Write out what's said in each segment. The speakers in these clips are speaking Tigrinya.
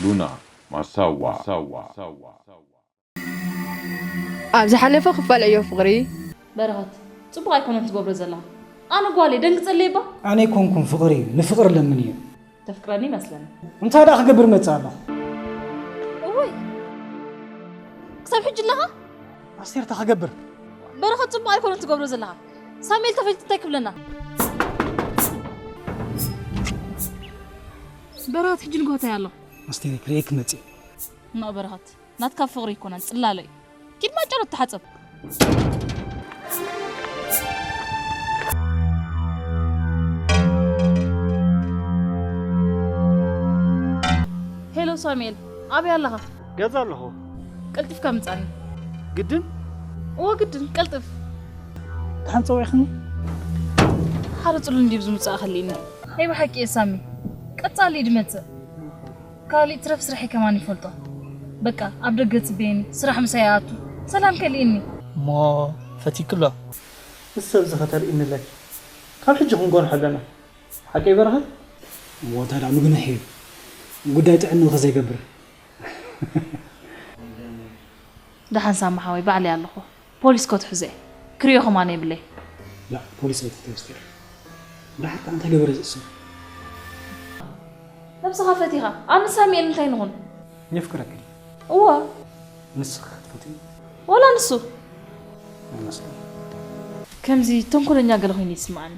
ሉና ማሳዋ። ኣብ ዝሓለፈ ክፋል ዕዮ ፍቕሪ። በረኸት፣ ጽቡቕ ኣይኮነን ትገብሮ ዘለኻ። ኣነ ጓል እየ፣ ደንግጸለይ እባ። ኣነ ኣይኮንኩን ፍቕሪ እዩ፣ ንፍቕሪ ለምን እዩ። ተፍቅረኒ ይመስለኒ። እንታይ ደኣ ክገብር መጽእ ኣለኹ? እውይ! ክሳብ ሕጂ ኣለኻ? ኣስቴር፣ እንታይ ክገብር? በረኸት፣ ጽቡቕ ኣይኮነን ትገብሮ ዘለኻ። ሳሙኤል ተፈሊጡ እንታይ ክብለና? በረኸት፣ ሕጂ ንግሆ እንታይ ኣሎ? ኣስቴር፣ ክርእየኪ መጽእ። እሞ በረኸት፣ ናትካ ፍቕሪ ኣይኮነን፣ ጽላለ እዩ። ኪድ ማጨሎ ተሓጸብ። ሄሎ ሳሙኤል፣ ኣበይ ኣለኻ? ገዛ ኣለኹ። ቀልጢፍካ ምጻኒ። ግድን? እወ ግድን፣ ቀልጥፍ። ደሓን ጸዊዕኽኒ? ሓደ ጽሉል እንድዩ ዝምጻእ ከሊእኒ። ናይ ብሓቂ እየ ሳሚ። ቀጻሊ ድመጽእ። ካሊእ ትረፍ ስራሐይ ከማን ይፈልጦ። በቃ ኣብ ደገ ጽበየኒ፣ ስራሕ ምሳይ ይኣቱ። ሰላም ከሊእኒ። እሞ ፈቲክሎ። ምስ ሰብ ዝኸተል ኢንለይ። ካብ ሕጂ ክንጎርሖ ኣለና። ሓቀይ በረኸት? እሞ እንታይ ደኣ ምግንሕ እዩ። ጉዳይ ጥዕንኡ ከ ዘይገብር። ደሓን ሳሚ ሓወይ፣ ባዕለይ ኣለኹ። ፖሊስ ከትሕዞ እየ። ክሪኦ ከማን የብለይ። ላ፣ ፖሊስ ኣይትሕተዮ ኣስቴር። ደሓር ከኣ እንታይ ገበረ ዝእሰር? ነብስኻ ፈቲኻ፣ ኣነ ሳሙኤል እንታይ ንኹን? የፍቅረኪ። እወ። ንስኺ ክትፈትዊ? ወላ ንሱ? ኣይመስልን። ከምዚ ተንኮለኛ ገለ ኮይኑ ይስምዓኒ።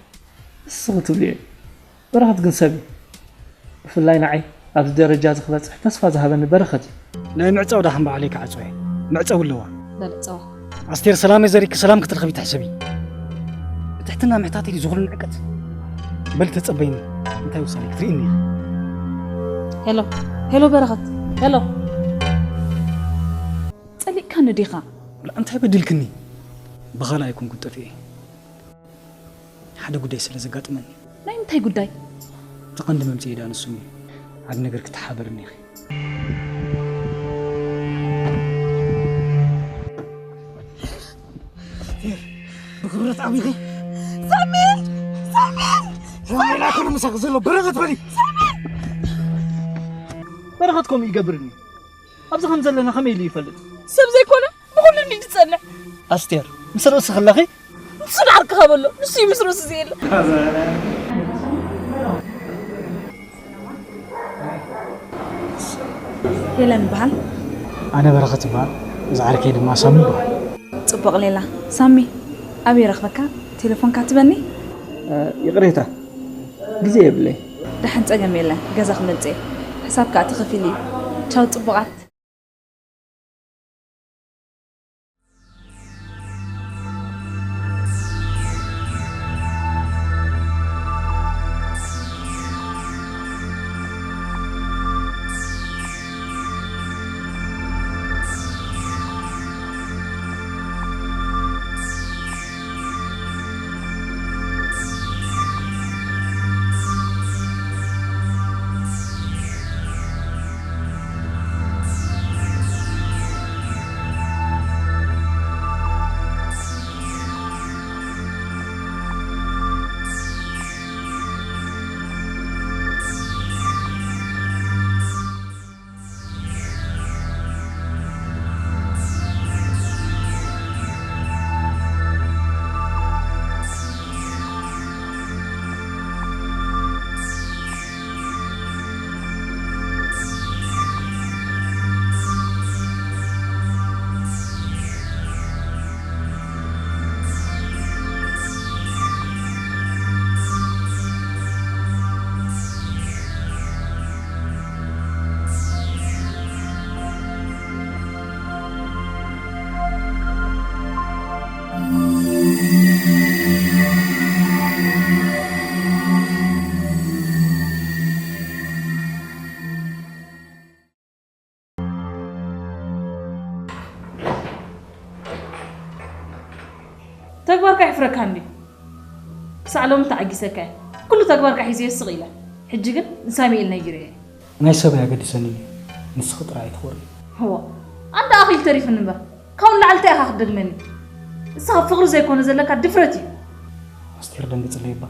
ንስኺ ትብልዮ። በረኸት ግን ሰብ እዩ። ብፍላይ ንዓይ ኣብዚ ደረጃ እዚ ክበጽሕ ተስፋ ዝሃበኒ በረኸት እዩ። ናይ ምዕጻው ደኣ ከም ባዕለይ ክዓጽዎ እየ። መዕጸዊ ኣለዋ። በል ዕጸዋ። ኣስቴር፣ ሰላመይ ዘሪግኪ ሰላም ክትረኽቢ ትሕሰቢ። ብትሕትና ምሕታት ኢሉ ዝኹሉ ንዕቀት። በሊ ተጸበይኒ። እንታይ ውሳኔ ክትርእይኒ ኢኺ? ሄሎ፣ ሄሎ በረኸት፣ ሄሎ። ጸሊእካኒ ዲኻ? ላ፣ እንታይ በዲልክኒ? ብኻልእ ኣይኮንኩን ጠፊኤ። ሓደ ጉዳይ ስለ ዘጋጥመኒ። ናይ ምንታይ ጉዳይ? እቲ ቀንዲ መምጽኢ ደኣ ንሱ እዩ። ሓደ ነገር ክትሓባበርኒ ኢኺ። ብክብረት ዓቢኺ። ሳሚኤል! ሳሚኤል! ሳሚኤል ኣይኮነ ምሳኺ ዘሎ፣ በረኸት በሊ። ሳሚኤል! በረኸት ከምኡ ይገብርኒ። ኣብዚ ከም ዘለና ከመይ ኢሉ ይፈልጥ? ሰብ ዘይኮነ ብኹሉ እንዲ ዝጸንሕ። ኣስቴር፣ ምስ ርእሲ ከለኺ? ንሱ ንዓርክኻ በሎ፣ ንሱ እዩ ምስ ርእሱ ዘየለ። ሄለን ይበሃል። ኣነ በረኸት ይበሃል። እዚ ዓርከይ ድማ ሳሚ ይበሃል። ጽቡቕ ሌላ። ሳሚ፣ ኣበይ ረኽበካ? ቴሌፎንካ ትበኒ? እ፣ ይቕሬታ፣ ግዜ የብለይ። ደሓን ጸገም የለን፣ ገዛ ክመጽእ እየ። ሕሳብ ከኣ ተኸፊሉ እዩ። ቻው ጽቡቓት። ተግባርካ ይሕፍረካ እንድዩ። ክሳዕ ሎሚ ተዓጊሰካ እየ። ኩሉ ተግባርካ ሒዘዮ ስቕ ኢለ። ሕጂ ግን ንሳሙኤል ነጊረዮ እየ። ናይ ሰብ ኣየገድሰንን እዩ። ንስኺ ጥራይ ኣይትኾሪ። እዋ፣ ኣንታ ኣኺል ተሪፉኒ እምበር። ካብኡ ንላዕሊ እንታይ ኢኻ ክትደግመኒ? ንስኻ ፍቕሪ ዘይኮነ ዘለካ ድፍረት እዩ። ኣስቴር ደንግጽለይ እባ።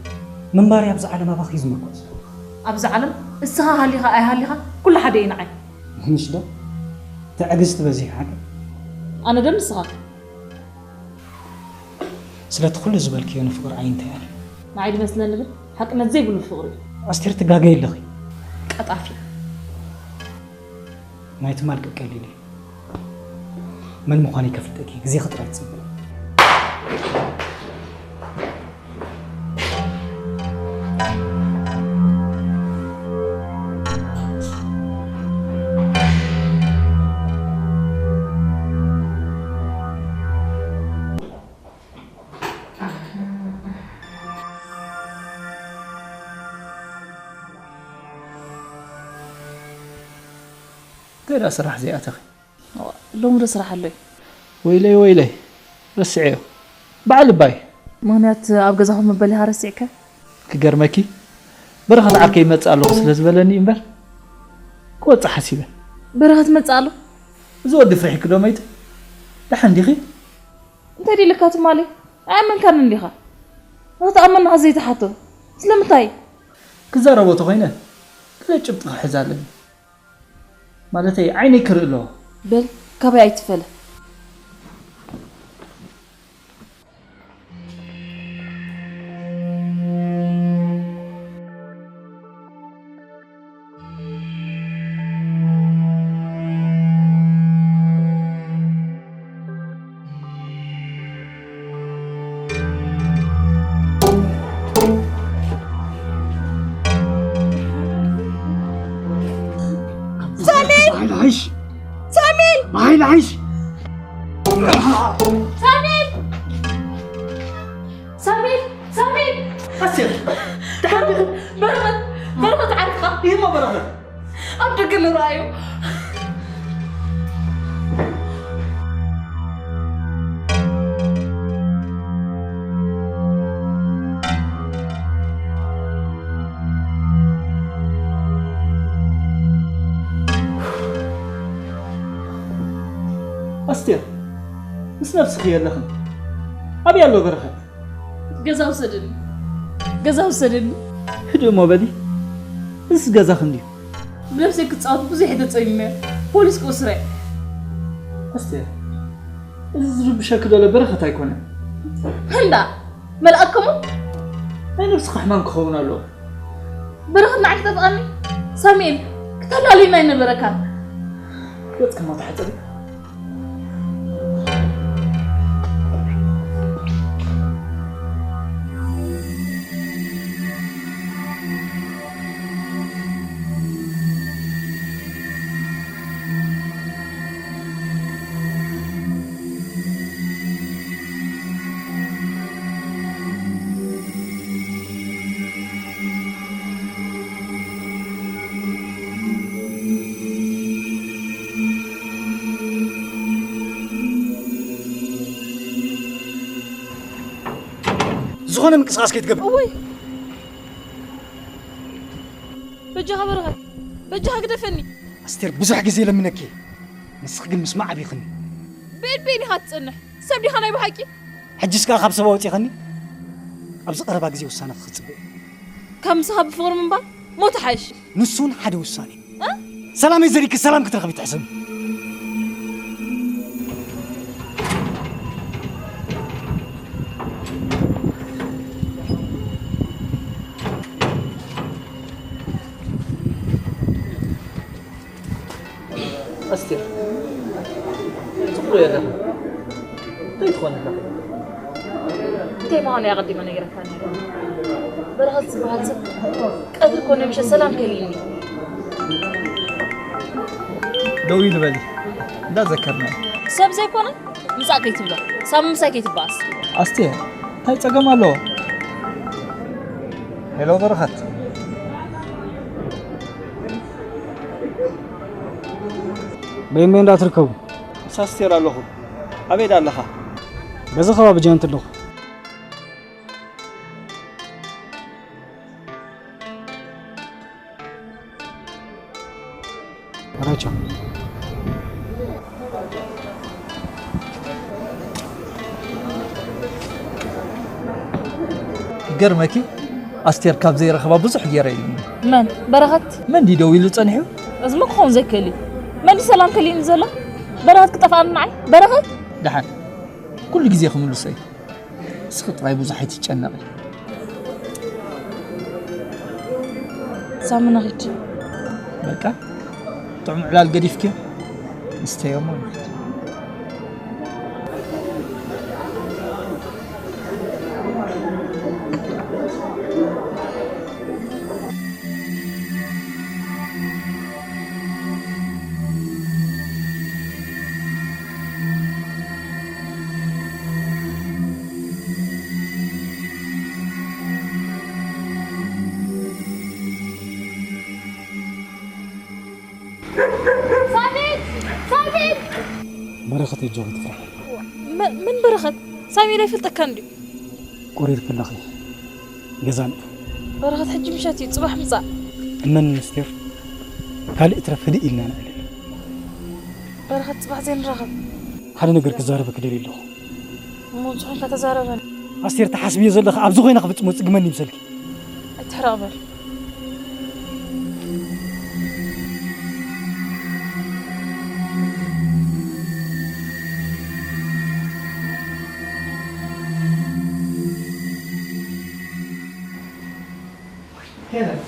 ምንባር ኣብዚ ዓለም ኣባኺ እዩ ዝምርኮስ። ኣብዚ ዓለም እስኻ ሃሊኻ ኣይሃሊኻ ኩሉ ሓደ እዩ ንዓይ። ምሽ ዶ? ትዕግስቲ በዚሑ ሓቂ። ኣነ ዶ ንስኻ? ስለቲ ኩሉ ዝበልክዮ ንፍቕሪ ኣይንተያን። ንዓይ ዝመስለኒ ግን ሓቅነት ዘይብሉ ፍቕሪ እዩ። ኣስቴር ትጋገይ ኣለኺ። ቀጣፊ። ናይ ትማል ቀቀሊል እዩ። መን ምዃነይ ከፍልጠኪ ግዜ ክጥራይ ትጽበ። እንታይ ደኣ ስራሕ ዘይኣተኺ? ሎሚ ዶ ስራሕ ኣሎይ? ወይለይ፣ ወይለይ፣ ረስዐዮ። በዓል እባይ። ምኽንያት ኣብ ገዛኹም ምበሊኻ ረሲዕካ? ክገርመኪ፣ በረኸት ዓርከይ ይመጽእ ኣለኹ ስለ ዝበለኒ እምበር፣ ክወጽእ ሓሲበ። በረኸት መጽእ ኣሎ? እዚ ወዲ ፍርሒኪ ዶ መይቱ? ደሓን ዲኺ? እንታይ ደሊካ ትማሊ? ኣየመንካን እንዲኻ? ንኽትኣመንኻ ዘይትሓቶ። ስለምንታይ? ክዛረቦ ተኾይነ፣ ገለ ጭብጢ ክሕዝ ኣለኒ። ማለተይ ዓይነይ ክርኢ ኣለዎ። በል ካባይ ኣይትፈለ። ሳሚል! በሓይሊ ሓይሽ! ሳሚል! በሓይሊ ሓይሽ! ሳሚል! ሳሚል! ሳሚል! ኣስቴር! ደሓን ዲኺ? በረኸት! በረኸት ዓርክኻ! ይህሞ በረኸት! ኣብ ደገ ንረኣዮ። ኣስቴር፣ ምስ ነብስኺ የለኽን። ኣበይ ኣሎ በረኸት? ገዛ ውሰድኒ። ገዛ ውሰድኒ። ህድእ እሞ በሊ። እዚስ ገዛኺ እንድዩ። ብነብሰይ ክጻወት ብዙሕ እየ ተጸሚመ። ፖሊስ ክእስረ። ኣስቴር፣ እዚ ዝርብሸኪ ዘሎ በረኸት ኣይኮነን። እንዳ መልኣከሞ ናይ ነብስኻ ሕማም ክኸውን ኣለዎ። በረኸት ንዓይ ክጠፍኣኒ? ሳሙኤል፣ ክተላልዩና ኣይነበረካን። ገጽኪ እሞ ተሓጸቢ። ዝኾነ ምንቅስቓስ ከይትገብር። እወይ! በጃኻ በረኸት፣ በጃኻ ግደፈኒ። ኣስቴር፣ ብዙሕ ግዜ ለምነኪ፣ ንስኺ ግን ምስማዕ ኣቢኽኒ። ብእድበይን ኢኻ ትጸንሕ፣ ሰብ ዲኻ ናይ ብሓቂ? ሕጅስ ከኣ ካብ ሰባ ወጺኸኒ፣ ኣብዚ ቀረባ ግዜ ውሳነኺ ክጽበ እየ። ካብ ምሳኻ ብፍቕሪ ምንባር ሞት ይሓይሽ። ንሱ እውን ሓደ ውሳኔ። እ? ሰላመይ ዘሪግኪ ሰላም ክትረኽቢ ትሕሰቢ። ኣስቴር፣ ትኽእሎ የለኽን። እንታይ ትኾኒ ኣለኺ? እንታይ ምዃኑ እየ ኣቐዲመ ነጊረካ ነይረ። በረኸት ዝበሃል ሰብ ቀትሪ ኮነ ምሸት ሰላም ከሊእኒ። ደው ኢሉ በሊ፣ እንዳዘከርና። ሰብ ዘይኮነ ምጻእ ከይትብሎ፣ ሳሚ ምሳይ ከይትበኣስ። ኣስቴር፣ እንታይ ጸገም ኣለዎ? ሄሎ በረኸት። በይመይ እንዳትርከቡ። ምስ ኣስቴር ኣለኹ። ኣበይ ዳ ኣለኻ? በዚ ከባቢ ጃንት ኣለኹ። ራቻ። ይገርመኪ፣ ኣስቴር ካብ ዘይረኸባ ብዙሕ ገይረ ኢሉኒ። መን? በረኸት? መን ድዩ ደዊሉ ጸኒሑ? እዚ እሞ ክኸውን ዘይክእል እዩ። መን እዩ ሰላም ከሊኒ ዘሎ? በረኸት ክጠፍኣኒ ንዓይ? በረኸት? ደሓን፣ ኩሉ ግዜ ክምልሶ እዩ። ንስኺ ጥራይ ብዙሕ ኣይትጨነቒ። ሳሚ ንኺድ። በቃ፣ ጥዑም ዕላል ገዲፍኪ፣ ንስተዮ እሞ ንኺድ። ሳሚት! ሳሚት! በረኸት የጆኺ ትፍራሕ። መ- ምን በረኸት? ሳሚ ናይ ፈልጠካ እንዲ ቆሪር ከለኺ ገዛን በረኸት ሕጂ ምሸት እዩ፣ ጽባሕ ምጻእ። እመን ምስጢር ካልእ ትረፍ ህድእ ኢልና ንዕልል። በረኸት ጽባሕ ዘይንራኸብ። ሓደ ነገር ክዛረበ ክደልዩ ኣለኹ። እሞ ንሱ ኮይንካ ተዛረበን። ኣስቴር፣ ተሓስብዮ ዘለኺ ኣብዚ ኮይና ክፍጽሞ ዝጽግመኒ ይምሰልኪ? ኣይትሕረቕ በል። ሄለን፣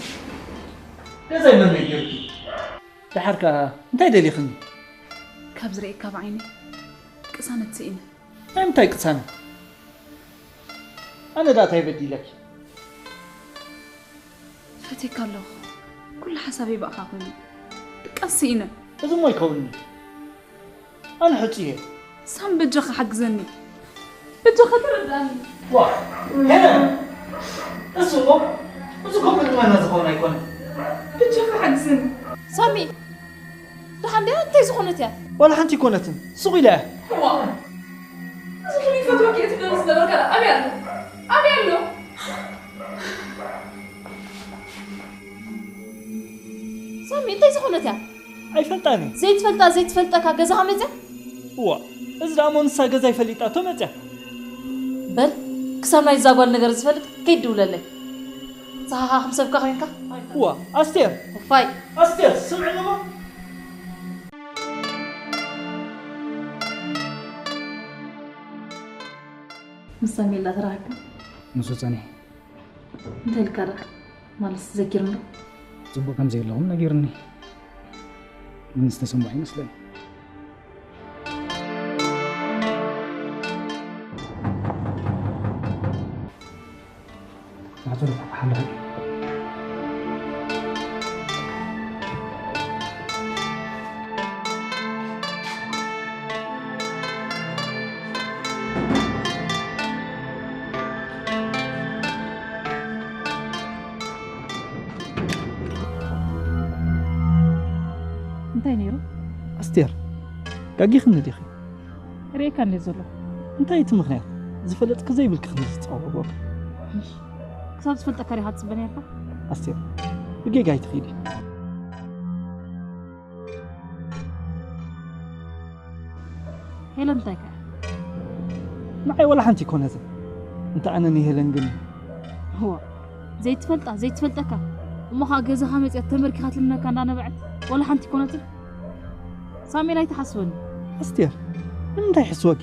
ገዛይ መን ነጊሩኪ? ደሓር ከኣ እንታይ ደሊኽኒ? ካብ ዝርእየካ ብዓይነይ ቅሳነት ስኢነ። ናይ ምንታይ ቅሳነት? ኣነ ደኣ እንታይ በዲለኪ? ፈትየካ ኣለኹ። ኩሉ ሓሳበይ ብኣኻ ኮይኑ ድቃስ ስኢነ። እዚ እሞ ኣይከውንኒ። ኣነ ሕጹ እየ። ሳም በጃኻ ሓግዘኒ። በጃኻ ተረዳእኒ። ዋ፣ ሄለን፣ እሱ እኮ፣ እዚ እኮ ብልመና ዝኸውን ኣይኮነን። በጃኻ ሓግዘኒ። ሳሚ፣ ደሓን ድያ? እንታይ ዝኾነት እያ? ዋላ ሓንቲ ኣይኮነትን። ስቕ ኢላ እያ። ዋ፣ እዚ ኩሉ ይፈትወኪ እየ ትብለኒ ዝነበርካ ደኣ ኣበይ ኣሎ? ኣበይ ኣሎ? ሳሚ፣ እንታይ ዝኾነት እያ? ኣይፈልጣን እየ። ዘይትፈልጣ ዘይትፈልጠካ ገዛኻ መፅያ? እዋ፣ እዚ ደኣ እሞ ንሳ ገዛይ ፈሊጣቶ መፅያ። በል፣ ክሳብ ናይዛ ጓል ነገር ዝፈልጥ ከይድውለለይ። ንስኻ ከም ሰብካ ኮይንካ? እዋ፣ ኣስቴር! እፋይ! ኣስቴር፣ ስምዕኒ እሞ። ምስ ሳሜላ ተራኺብካ? ንሱ ጸኒሑ። እንታይ ኢልካ ደኣ? ማለት ዘኪርኒ? ጽቡቕ ከም ዘየለኹም ነጊሩኒ። ግን ዝተሰምዖ ይመስለኒ። ማዕጾ ሓለኸ። እንታይ ነይሩ? ኣስቴር፣ ጋጊኽኒ ዲኺ? ርእየካ እንደ ዘሎ። እንታይ እቲ ምኽንያት? ዝፈለጥኪ ዘይብልኪ ክንዲ ዝጸወጎ። ክሳብ ዝፈልጠካ ዲኻ ትጽበ ነርካ? ኣስቴር፣ ብጌጋ ኣይትኺዲ። ሄለን እንታይ ከ? ንዓይ ወላ ሓንቲ ኣይኮነትን። እንተ ኣነ ንሄለን ግን እዋ፣ ዘይትፈልጣ፣ ዘይትፈልጠካ። እሞ ኸኣ ገዛኻ መጽያ ተመርኪኻ ትልምነካ እንዳነበዐት ወላ ሓንቲ ኣይኮነትን። ሳሜል ኣይትሓስበኒ። ኣስቴር፣ ንምንታይ ይሕስወኪ?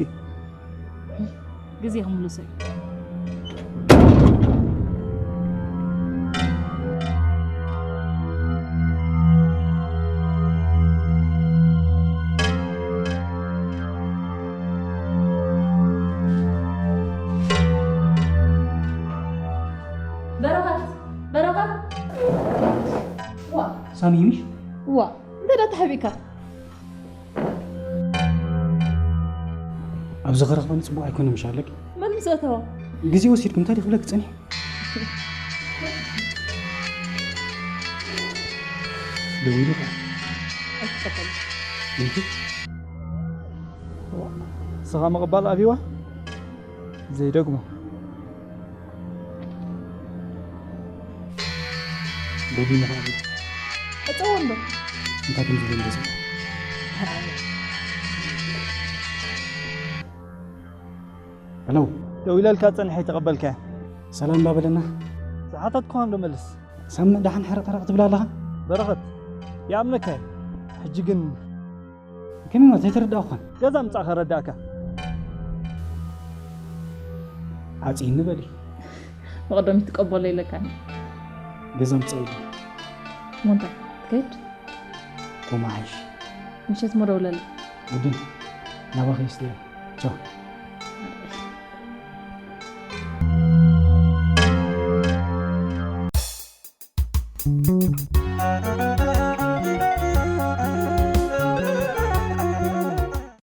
ግዜ ክምልሶ እዩ። በረኸት፣ በረኸት። ዋ፣ ሳሚ ምሽ ዋ፣ እንታይ ደኣ ተሓቢእካ? ኣብዚ ክረኽበኒ ጽቡቕ ኣይኮነ ምሽ ኣለቂ። መን ምስ ኣተዋ? ግዜ ወሲድኩም እንታይ ክብለክ ጸኒሑ? ደዊሉ ኸ? ኣይትቀበል። እንቱ ስኻ ምቕባል ኣብይዋ ዘይደግሞ። ደጊሙ ኸ? እጸወ ኣሎ። እንታይ ከም ዝብል ገዛ? ሄሎ። ደው ኢለልካ ጸኒሐ ኣይተቐበልካያ። ሰላም እንዳበለና። ሓተትኩኻ እንዶ መልስ። ሳሚ፣ ደሓን ሕርቕርቕ ትብል ኣለኻ? በረኸት፣ ይኣምነካ እየ። ሕጂ ግን ከመይ ማለት ኣይተረዳእኩኻን። ገዛ ምጻእ ከረዳእካ። ዓጽይኒ በሊ። ብቐደም ትቀበሎ ኢለካኒ። ገዛ ምጻእ ኢሉ። ሞንታ ትከድ ኮማ ሓይሽ። ምሸት መደውለለ። ውድን፣ ናባኺ ይስተ። ቻው።